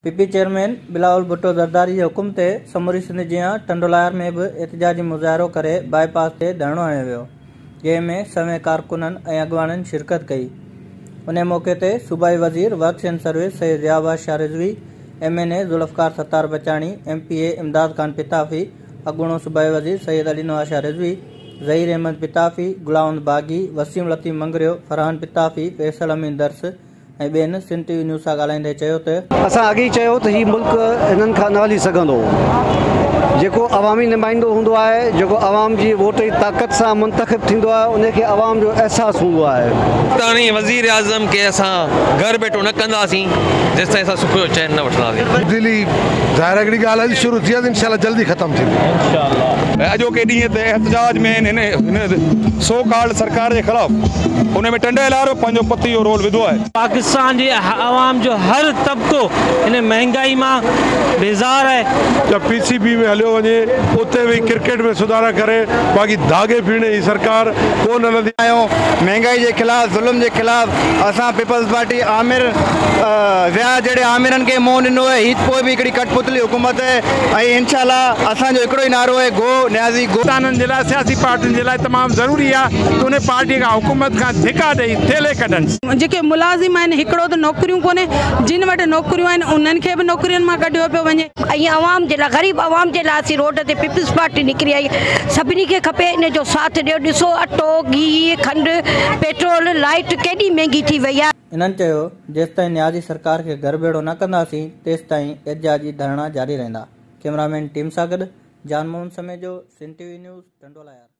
P P chairman Bilawal Bhutto Zardari جي حڪم تي سموري سنڌ جيان ٽنڊوالهيار ۾ به احتجاجي مظاهرو ڪري باء پاس تي ڌرڻو هنيو ويو، جنهن ۾ سوين ڪارڪنن ۽ اڳواڻن شرڪت ڪئي. انهي موقعي تي صوبائي وزير works and service Syed Zia Abbas Shah Rizvi, M N A Zulfiqar Sattar Bachani, M P A Imdad Khan Pitafi, اڳوڻو صوبائي وزير سيد علي نواز شاهه رضوي، ظهير احمد پتافي، غلام باغي، وسيم لطيف مڱريو، فرحان پتافي، فيصل امين درس ۽ ٻين سنڌ ٽي وي نيوز سان ڳالهائيندي چيو ته. اسان اڳ ئي چيو ته هي ملڪ هنن کان نه هلي سگهندو. جيڪو عوامي نمائندو هوندو آهي، جيڪو عوام جي ووٽ جي طاقت سان منتخب ٿيندو آهي، ان کي عوام جو احساس هوندو آهي. تاڻي وزيراعظم کي اسان گهر ڀيٽو نه ڪنداسين جيستائين اسان سک جو چين نه وٺنداسين. تبديلي ظاهر آهي هڪڙي ڳالهه اڄ شروع ٿي آهي ته انشاء الله جلدي ختم ٿيندي. اڄوڪي ڏينهن تي احتجاج ۾ هن سو ڪالڊ سرڪار جي خلاف ان ۾ ٽنڊي الهيار به پنهنجو پتي جو رول وڌو آهي. پاڪستان جي عوام جو هر طبقو ان مهنگائي مان بيزار آهي. ته پي سي بي ۾ هليو وڃي اتي ويهي ڪرڪيٽ ۾ سڌارا ڪري باقي ڌاڳي ڦيڻي هي سرڪار ڪو نه هلندي. آهيون مهنگائي جي خلاف ظلم جي خلاف اسان پيپلز پارٽي آمر ضياء جهڙي آمرن کي منهن ڏنو آهي هي پوء به هڪڙي ڪٺ پتلي حڪومت آهي ۽ انشاء الله اسان جو هڪڙو ئي نعرو آهي گو نيازي گو. انسانن جي لاء سياسي پارٽين جي لاء تمام ضروري آهي ته ان پارٽي کان حڪومت کان ڌڪا ڏئي ٿيلهي ڪڍن. جيڪي ملازم آهن هڪڙو ته نوڪريون ڪونهي جن وٽ نوڪريون آهن انهن کي به نوڪرين مان ڪڍيو پيو وڃي. ۽ عوام جي لاء غريب عوام جي لاء اسين روڊ تي پيپلز پارٽي نڪري آئي سڀني کي کپي ان جو ساٿ ڏيو ڏسو اٽو گيهه کنڊ پيٽرول لائيٽ ڪيڏي مهنگي ٿي وئي آهي. هنن چيو جيستائين نيازي سرڪار کي گهر ڀيڙو نه ڪنداسين تيستائين احتجاجي ڌرڻا جاري رهندا. ڪئميرامين ٽيم سان گڏ Jan Muhammad Samejo, Sindh T V news, Tando Allahyar.